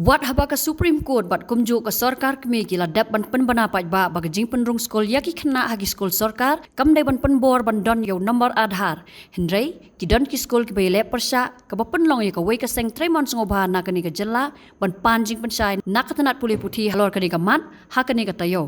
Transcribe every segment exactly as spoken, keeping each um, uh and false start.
Wat haba ka Supreme Court bad kumjuh ka sorkar kmie ki la dep ban pynbna paidbah ba ka jingpynrung skul ïa ki khynnah ha ki skul sorkar kam dei ban pynbor ban don ïa u number Aadhaar. Hynrei ki don ki skul kiba ïaleh pyrshah kaba pynlong ïa kawei ka seng treimon sngewbha na kane ka jylla ban pan jingpynshai na ka tnat pule puthi halor kane ka mat ha kane ka taïew.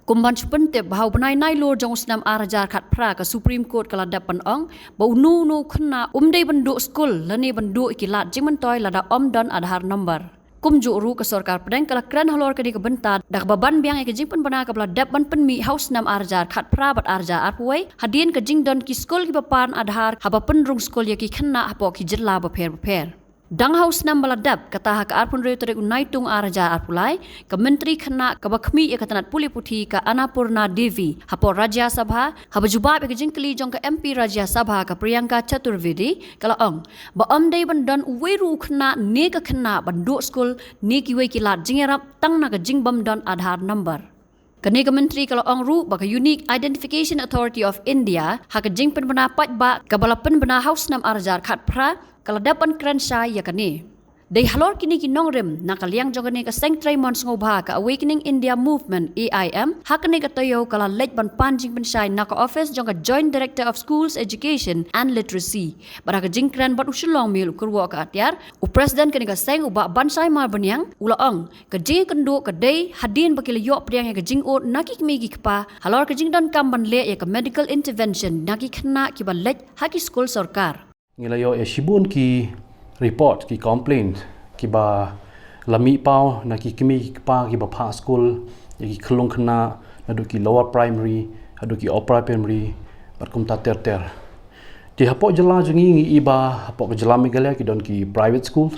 Kum ban shu pyntip ba ha u bnai Nailur jong u snem ar hajar khatphra ka Supreme Court ka la dep ban ong ba uno uno u khynnah um dei ban duh skul lane ban duh ïa ki lad jingmyntoi lada um don Aadhaar number. Kumjuh ruh ka sorkar pdeng ka la kren halor kane ka bynta da kaba ban biang ïa ka jingpynbna kaba la dep ban pynmih ha u snem ar hajar khatphra bad ar hajar arphew wei hadien ka jingdon ki skul kiba pan Aadhaar haba pynrung skul ïa ki khynnah hapoh ki jylla bapher bapher. Dang ha u snem ba la dep, kata ha ka arphew hynriew tarik u Naitung ar hajar arphew lai, ka Myntri Khynnah kaba khmih ïa ka tnat pule puthi ka Annapurna Devi hapoh Rajya Sabha, haba jubab ïa ka jingkylli jong ka M P Rajya Sabha ka Priyanka Chaturvedi, ka la ong ba um dei ban don uwei ruh u khynnah ne ka khynnah ban duh skul ne kiwei ki lad jingïarap tang na ka jingbym don Aadhaar number. Kane ka Myntri ka la ong ruh ba ka Unique Identification Authority of India ha ka jingpynbna paidbah kaba la pynbna ha u snem ar hajar khatphra ka la dep ban kren shai ïa kane. Dei halor kine ki nongrim na ka liang jong kane ka seng treimon sngewbha ka Awakening India Movement, A I M, ha kane ka taïew ka la leit ban pan jingpynshai na ka office jong ka Joint Director of Schools Education and Literacy. Bad ha ka jingkren bad u Shillong Mail u kyrwoh ka atiar, u President kane ka seng u Bah Banshai Marbaniang u la ong ka jingïakynduh ka dei hadien ba ki la ïoh pdiang ïa ka jingud na ki kmie ki kpa halor ka jingdonkam ban leh ïa ka medical intervention na ki khynnah kiba leit ha ki skul sorkar. Ngi la ïoh ïa shibun ki report, ki complaint kiba la mih paw na ki kmie ki kpa kiba phah skul ïa ki khyllung khynnah naduh ki lower primary haduh ki upper primary bad kumta ter ter. Te hapoh jylla jong ngi ngi i ba hapoh ka jylla Meghalaya ki don ki private school,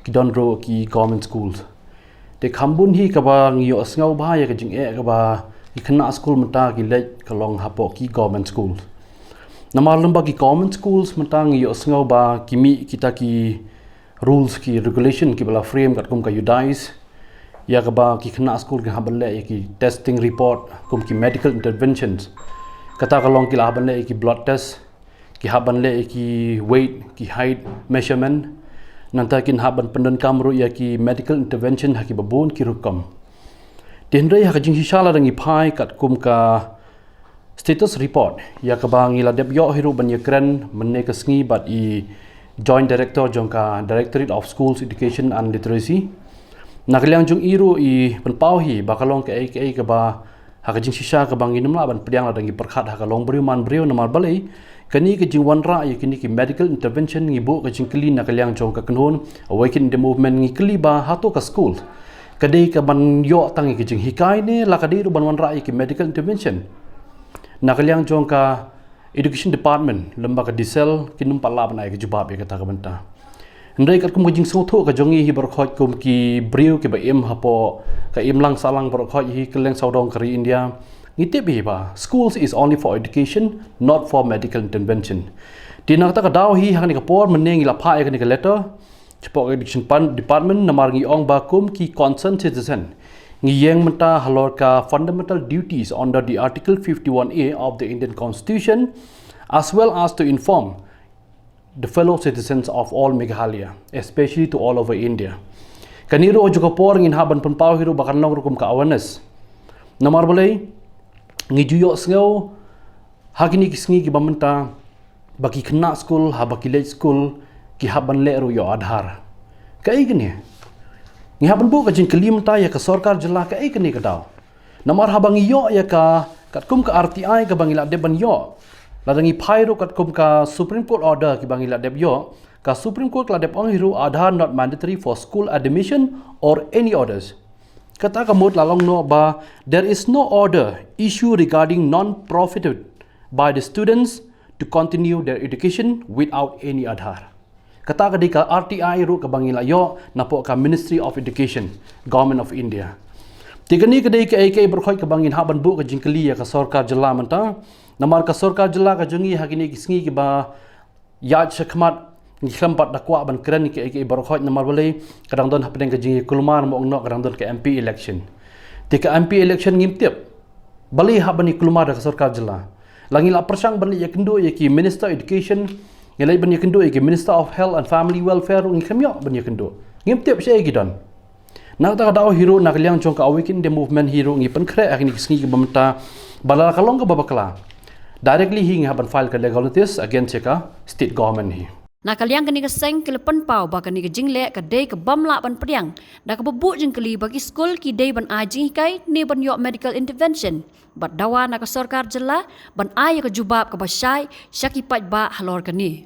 ki don ruh ki government schools. Te kham bun hi kaba ngi ïohsngew bha ïa ka jingeh kaba ki khynnah skul mynta ki leit ka long hapoh ki government schools. Namar lem ba ki government schools mynta ngi ïohsngew ba ki mih kita ki rules, ki regulation kiba la frame katkum ka UDISE, ïa kaba ki khynnah skul ki hap ban leh ïa ki testing report kum ki medical interventions. Kata ka long ki la hap ban leh ïa ki blood test, ki hap ban leh ïa ki weight, ki height measurement. Nangta kin hap ban pyndonkam ruh ïa ki medical intervention ha kiba bun ki rukom. Te hynrei ha ka jingshisha lada ngi phai katkum ka status report ïa kaba ngi la dep ïoh hi ruh ban ïakren mynne ka sngi bad i Joint Director jong ka Directorate of Schools Education and Literacy. Na ka liang jong i ruh i pynpaw hi ba ka long kaei kaei kaba ha ka jingshisha kaba ngin ym lah ban pdiang lada ngi pyrkhat ha ka long briew man briew. Namar balei, kane ka jingwanrah ïa kine ki medical intervention ngi buh ka jingkylli na ka liang jong ka kynhun Awaken India Movement, ngi kylli ba hato ka skul ka dei ka ban ïoh tang ïa ka jinghikai ne la ka dei ruh ban wanrah ïa ki medical intervention. Na ka liang jong ka Education Department lem bad ka DSEL kin ym pat lah ban ai ka jubab ïa kata ka bynta. Hynrei katkum ka jingsngewthuh ka jong ngi hi baroh khoit kum ki briew kiba im hapoh ka imlang sahlang baroh khoit hi kylleng sawdong ka ri India, ngi tip hi ba schools is only for education, not for medical intervention. Te na kata ka daw hi ha kane ka por mynne ngi la phah ïa kane ka letter shapoh ka Education Pan-, Department namar ngi ong ba kum ki concerned citizen ngi ïeng mynta halor ka fundamental duties under the Article fifty-one A of the Indian Constitution, as well as to inform the fellow citizens of all Meghalaya, especially to all over India. Kane ruh ha kajuh ka por ngin hap ban pynpaw hi ruh ba kan long ruh kum ka awareness. Namar balei, ngi ju ïohsngew ha kine ki sngi kiba mynta ba ki khynnah skul haba ki leit skul ki hap ban leh ruh ïa u Aadhaar. Kaei kane? Ngi hap ban buh ka jingkylli mynta ïa ka sorkar jylla, kaei kane ka daw? Namar haba ngi ïoh ïa ka katkum ka RTI kaba ngi la dep ban ïoh, lada ngi phai ruh katkum ka Supreme Court order kiba ngi la dep ïoh, ka Supreme Court ka la dep ong hi ruh Aadhaar not mandatory for school admission or any orders. Kata ka mut la long noh ba there is no order issued regarding non-profited by the students to continue their education without any Aadhaar. Kata ka dei ka RTI ruh kaba ngi la ïoh napoh ka Ministry of Education, Government of India. Te kane ka dei kaei kaei baroh khoit kaba ngin hap ban buh ka jingkylli ïa ka sorkar jylla mynta. Namar ka sorkar jylla ka jong ngi ha kine ki sngi kiba ïaid shakhmat ngi khlem pat da kwah ban kren ïa kaei kaei baroh khoit namar balei, ka dang don hapdeng ka jingïakulmar mo ong noh, ka dang don ka MP election. Te ka MP election ngim tip balei hap ban ïakulmar da ka sorkar jylla. La ngi la pyrshang ban leit ïakynduh ïa ki Minister Education, ngi leit ban ïakynduh ïa ki Minister of Health and Family Welfare ruh ngi khlem ïoh ban ïakynduh. Ngim tip shaei ki don. Na kata ka daw hi ruh na ka liang jong ka Awaken India Movement hi ruh ngi pynkhreh ha kine ki sngi kiba mynta ba lada ka long kaba bakla, directly hi ngi hap ban file ka legal notice against ïa ka state government hi. Na ka liang kane ka seng ki la pynpaw ba kane ka jingleh ka dei ka bym lah ban pdiang da kaba buh jingkylli ba ki skul ki dei ban ai jinghikai ne ban ïoh medical intervention. Bad dawa na ka sorkar jylla ban ai ïa ka jubab kaba shai sha ki paidbah halor kane.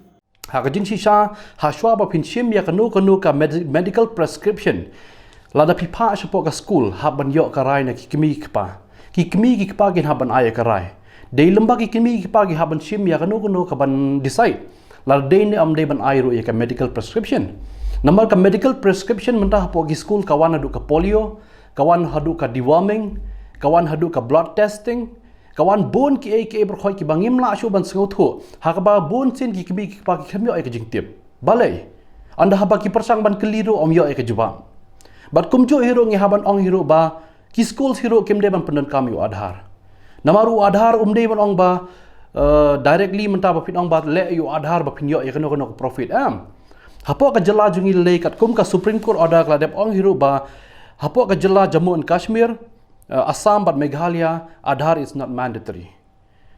Ha ka jingshisha, ha shuwa ba phin shim ïa kano kano ka med-, medical prescription, lada phi phah shapoh ka skul, hap ban ïoh ka rai na ki kmie ki kpa. Ki kmie ki kpa kin hap ban ai ïa ka rai. Dei lymda ki kmie ki kpa ki hap ban shim ïa kano kano kaban decide lada dei ne ym dei ban ai ruh ïa ka medical prescription. Namar ka medical prescription mynta hapoh ki skul ka wan haduh ka polio, ka wan haduh ka deworming, ka wan haduh ka blood testing, ka wan bun kiei kiei baroh khoit kiba ngim lah shuh ban sngewthuh ha kaba bun sien ki kmie ki kpa ki khlem ïoh ïa ka jingtip. Balei? Ynda haba ki pyrshang ban kylli ruh ym ïoh ïa ka jubab. Bad kumjuh hi ruh ngi hap ban ong hi ruh ba ki schools hi ruh kim dei ban pyndonkam ïa u Aadhaar. Namar u Aadhaar um dei ban ong ba, eh, directly mynta ba phin ong ba leh ïa u Aadhaar ba phin ïoh ïa kano kano ka profit, em. Hapoh ka jylla jong ngi lei katkum ka Supreme Court order ka la dep ong hi ruh ba hapoh ka jylla Jammu and Kashmir, eh, Assam bad Meghalaya, Aadhaar is not mandatory.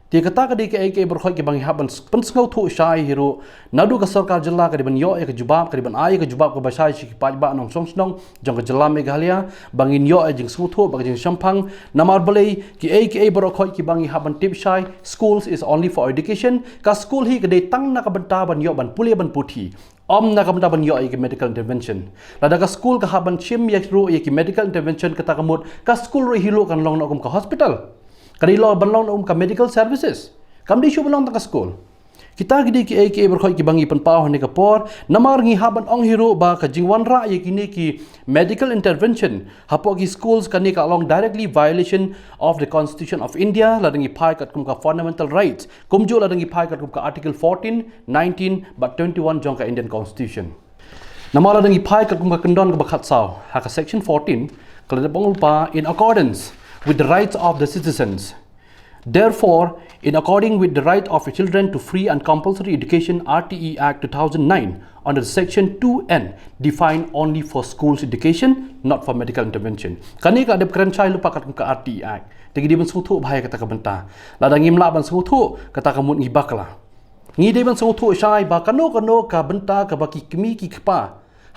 Te kata ka dei kaei kaei baroh khoit kiba ngi hap ban s-, pynsngewthuh shai hi ruh. Naduh ka sorkar jylla ka dei ban ïoh ïa ka jubab, ka dei ban ai ïa ka jubab kaba shai sha ki paidbah nongshong shnong jong ka jylla Meghalaya, ba ngin ïoh ïa ka jingsngewthuh bad ka jingshemphang. Namar balei, kiei kiei baroh khoit kiba ngi hap ban tip shai, schools is only for education. Ka skul hi ka dei tang na ka bynta ban ïoh ban pule ban puthi. Ym na ka bynta ban ïoh ïa ki medical intervention. Lada ka skul ka hap ban shim ïa ruh ïa ki medical intervention, kata ka mut ka skul ruh hi ruh kan long noh kum ka hospital. Ka dei long ban long noh kum ka medical services. Kam dei shuh ban long tang ka skul. Kita ki dei kiei kiei baroh khoit kiba ngi pynpaw ha kane ka por. Namar ngi hap ban ong hi ruh ba ka jingwanrah ïa kine ki medical intervention hapoh ki schools kane ka long directly violation of the Constitution of India, lada ngi phai katkum ka fundamental rights. Kumjuh lada ngi phai katkum ka Article fourteen, nineteen bad twenty-one jong ka Indian Constitution. Namar lada ngi phai katkum ka kyndon kaba khatsaw, ha ka section fourteen, ka la dep ong lypa, "In accordance with the rights of the citizens. Therefore, in according with the right of children to free and compulsory education, R T E Act two thousand nine, under section two N, defined only for schools education, not for medical intervention." Kane ka dep kren shai lypa katkum ka R T E Act. Te ngi dei ban sngewthuh bha ïa kata ka bynta. Lada ngim lah ban sngewthuh, kata ka mut ngi bakla. Ngi dei ban sngewthuh shai ba kano kano ka bynta kaba ki kmie ki kpa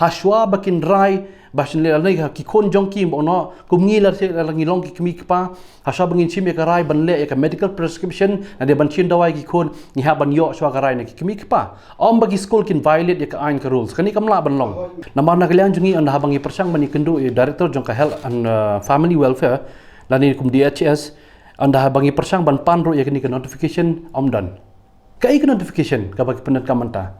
ha shuwa ba kin rai ba shin leh lane ha ki khun jong ki, mo, no, kum ngi lada ngi long ki kmie ki kpa, ha shuwa ba ngin shim ïa ka rai ban leh ïa ka medical prescription, lane ban shim dawai ki khun, ngi hap ban ïoh shuwa ka rai na ki kmie ki kpa. Ym ba ki skul kin violate ïa ka aiñ ka rules. Kane kam lah ban long. Namar na ka liang jong ngi, ynda haba ngi pyrshang ban ïakynduh ïa u director jong ka Health and, uh, Family Welfare, lane kum D H S, ynda haba ngi pyrshang ban pan ruh ïa kane ka notification, ym don. Kaei ka notification kaba ki pyndonkam mynta?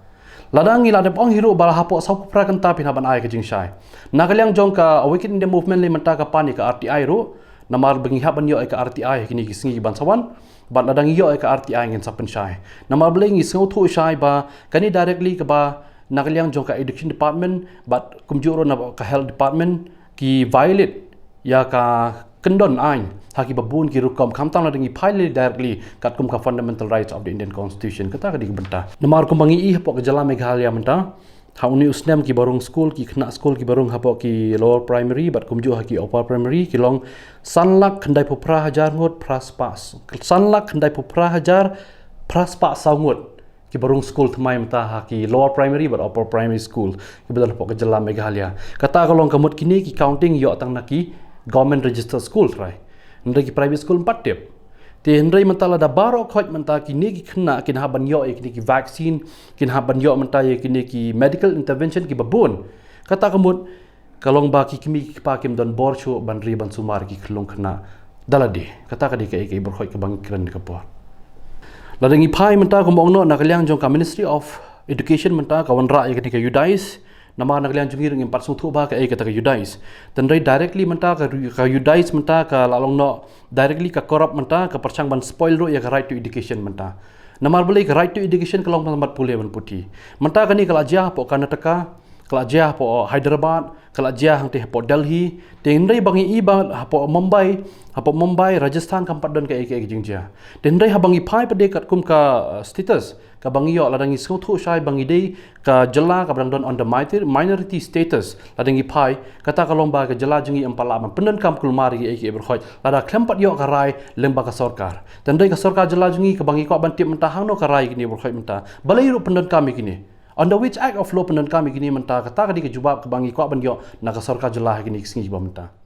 Lada ngi la dep ong hi ruh ba hapoh sawphew phra kynta phin hap ban ai ka jingshai. Na ka liang jong ka Awaken India Movement lei mynta ka pan ïa ka R T I ruh, namar ba ngi hap ban ïoh ïa ka R T I ha kine ki sngi kiban sa wan. Bad lada ngi ïoh ïa ka R T I ngin sa pynshai. Namar balei, ngi sngewthuh shai ba kane directly kaba na ka liang jong ka Education Department bad kumjuh ruh na ka Health Department ki violate ïa ka kyndon aiñ ha kiba bun ki rukom, khamtam lada ngi phai lei directly katkum ka Fundamental Rights of the Indian Constitution. Kata ka dei ka bynta. Namar kumba ngi i hapoh ka jylla Meghalaya mynta, ha une u snem kiba rung skul, ki khynnah skul kiba rung hapoh ki lower primary bad kumjuh ha ki upper primary ki long san lak khyndaiphew phra hajar ngut phra spah, san lak khyndaiphew phra hajar phra spah saw ngut kiba rung skul thymmai mynta ha ki lower primary bad upper primary school kiba don hapoh ka jylla Meghalaya. Kata ka long ka mut kine ki counting ïoh tang na ki government registered school trai. Hynrei ki private school ym pat tip. Te hynrei mynta lada baroh khoit mynta kine ki khynnah kin hap ban ïoh ïa kine ki vaccine, kin hap ban ïoh mynta ïa kine ki medical intervention kiba bun. Kata ka mut ka long ba ki kmie ki kpa kim don bor shuh ban ri ban sumar ki khyllung khynnah da lade. Kata ka dei kaei kaei baroh khoit kaba ngi kren ka por. Lada ngi phai mynta kumba ong noh na ka liang jong ka Ministry of Education mynta ka wanrah ïa kane ka UDISE. Namar na ka liang jong ngi ruh ngim pat sngewthuh bha kaei kata ka UDISE. Te hynrei directly mynta ka, ka UDISE mynta ka la long noh directly ka corrupt mynta, ka pyrshang ban spoil ruh ïa ka right to education mynta. Namar balei, ka right to education ka long ban mat pule ban puthi. Mynta kane ka la jia hapoh Karnataka, ka la jia hapoh Hyderabad, ka la jia hangtei hapoh Delhi. Te hynrei ba ngi i ba hapoh Mumbai, hapoh Mumbai, Rajasthan kam pat don kaei kaei ka jingjia. Te hynrei haba ngi phai pat de katkum ka, uh, status kaba ngi ïoh lada ngi sngewthuh shai ba ngi dei ka jylla kaba dang don on the minority status, lada ngi phai, kata ka long ba ka jylla jong ngi ym pat lah ban pyndonkam kulmar ïa kiei kiei baroh, lada khlem pat ïoh ka rai lyngba ka sorkar. Te ym dei ka sorkar jylla jong ngi kaba ngi kwah ban tip mynta hangno ka rai ïa kine baroh mynta, balei ruh pyndonkam ïa kine, under which act of law pyndonkam ïa kine mynta, kata ka dei ka jubab kaba ngi kwah ban ïoh na ka sorkar jylla ha kine ki sngi ba mynta.